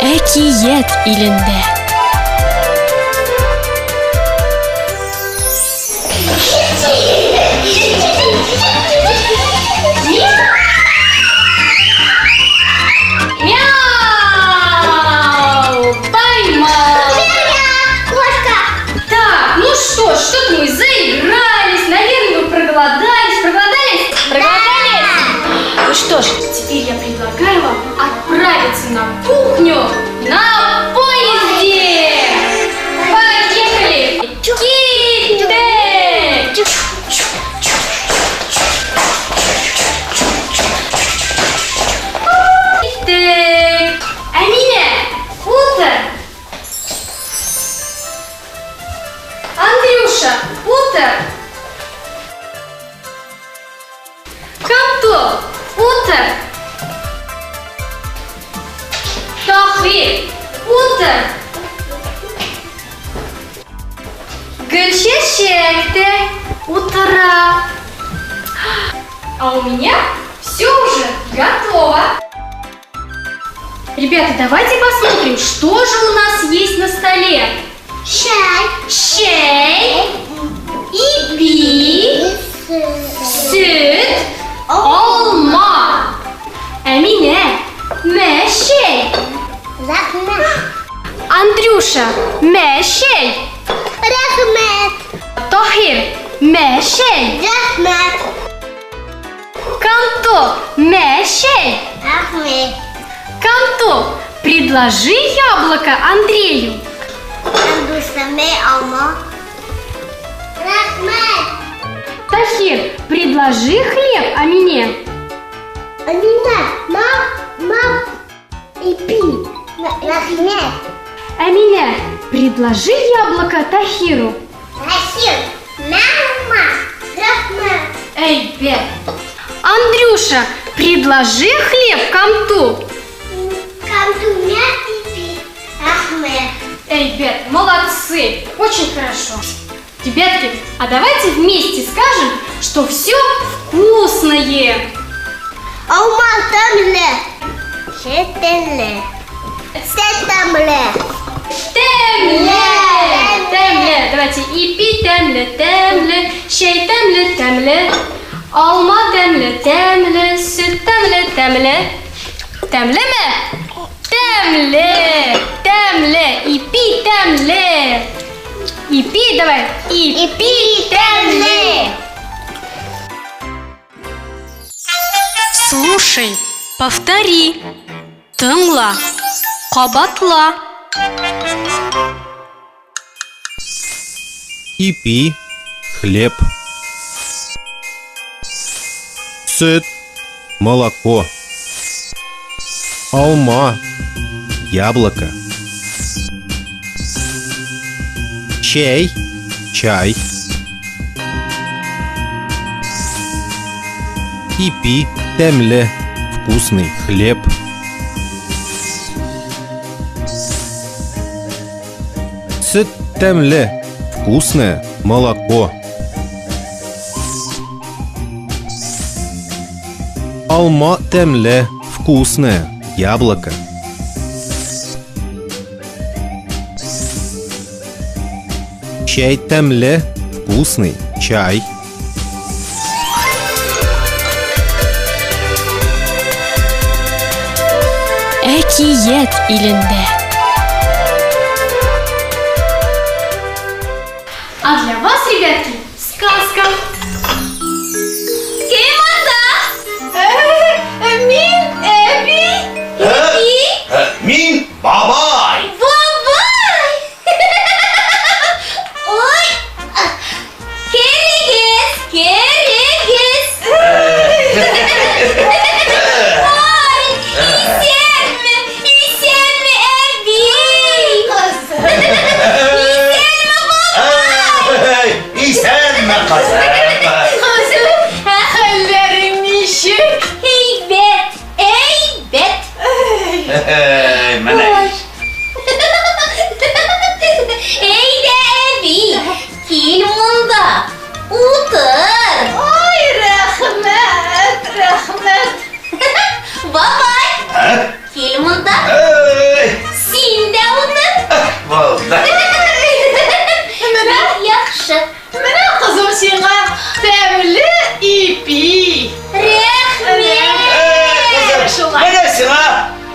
Әкият илендә. Мяу! Поймал! Кошка! Так, ну что, что-то мы заигрались, наверное, вы проголодались. Проголодались? Проголодались? Ну что ж, теперь я предлагаю вам отправиться на кухню на поезде! Поехали! Киттек! Киттек! Әминә, утыр! Андрюша, утыр! Камто, утыр! Таһир, утыр! Гөлчәчәк тә утыра. А у меня все уже готово. Ребята, давайте посмотрим, что же у нас есть на столе. Чәй. Чәй, ипи, сөт, алма. Әминә, мә чәй. Рәхмәт. Андрюша, мә чәй. Рәхмәт. Таһир, мә чәй. Рәхмәт. Канто, мә чәй. Рәхмәт. Канто, предложи яблоко Андрею. Андрюша, мә алма. Рәхмәт. Тахир, предложи хлеб Амине. Амина, ма, ма, ипи. Рәхмәт. Амине, предложи яблоко Тахиру. Тахир, мә алма. Рәхмәт. Әйбәт. Андрюша, предложи хлеб Камту. Камту, мә ипи. Рәхмәт. Әйбәт, молодцы, очень хорошо. Ребятки, а давайте вместе скажем, что все вкусное. Алма тәмле. Чәй тәмле. Сөт тәмле. Тәмле! Тәмле! Давайте ипи тәмле, тәмле, чәй тәмле, тәмле, алма тәмле, тәмле, сөт тәмле, тәмле. Тәмлеме? Тәмле! Тәмле! Ипи тәмле! Ипи давай! Ипи тәмле! Слушай, повтори. Тыңла, кабатла. Ипи, хлеб. Сөт, молоко. Алма, яблоко. Чәй, чай. Ипи, тәмле, вкусный хлеб. Сөт тәмле, вкусное молоко. Алма тәмле, вкусное яблоко. Чәй тәмле, вкусный чай. Әкият илендә. А для вас, ребятки, сказка. Кем анда? Мин, әби. Әби. Мин бабай. Бабай! Ой! Керегез, керегез! Ой, исәнме, исәнме, әби! Исәнме, бабай! Исәнме, кызым. Кызым, хәлләрең ничек? Әйбәт, әйбәт! Менә. Әйдә, әби, кил монда, утыр! Ой, рәхмәт, рәхмәт. Бабай, кил монда. Эй! булды. Менә яхшы. Менә кызым сиңа тәмле ипи. Рәхмәт. Кызым, менә сиңа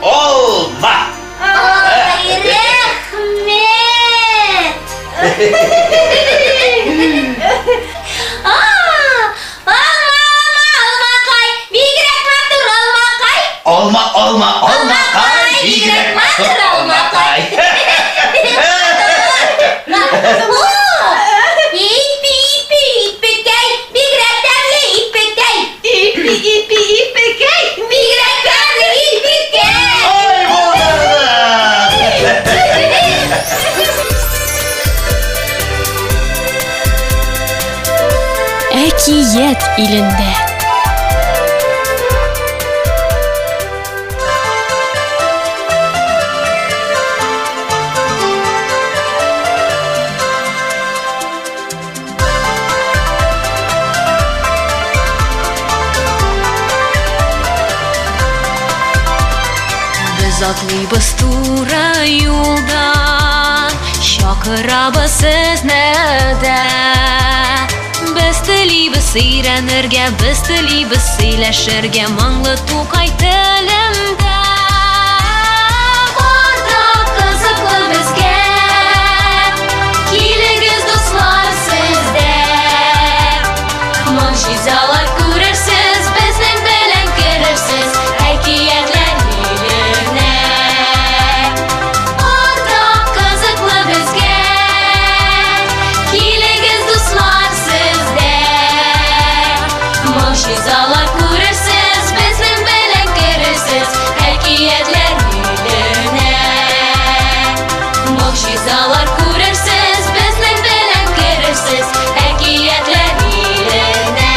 алма. Ай, рәхмәт. А, алма, алма, алмакай, бигрәк матур алмакай. Алма, алма, алмакай, бигрәк матур алмакай. Ипи, ипи, ипекәй, бигрәк тәмле ипекәй. Ипи, ипи, ипекәй, бигрәк тәмле ипекәй. Ай, булдырды! Әкият илендә. Без атлыйбыз туры юлдан, чакырабыз сезне дә. Без телибез өйрәнергә, без телибез сөйләшергә моңлы Тукай телендә. Бар да кызыклы безгә, килегез, дуслар, сез дә. Могҗизалар күрерсез, безнең белән керерсез әкиятләр иленә. Бар да кызыклы безгә, килегез, дуслар, сез дә. Могҗизалар күрерсез, безнең белән керерсез әкиятләр иленә. Могҗизалар күрерсез, безнең белән керерсез әкиятләр иленә.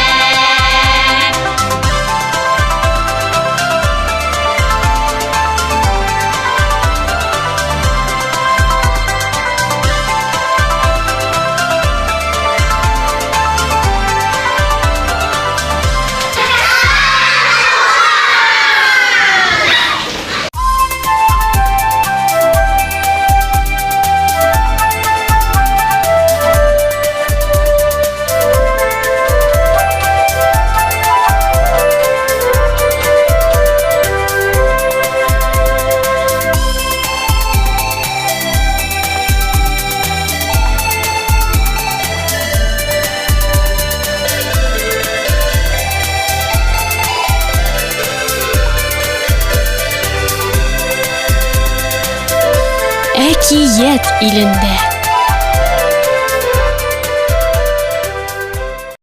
Әкият илендә.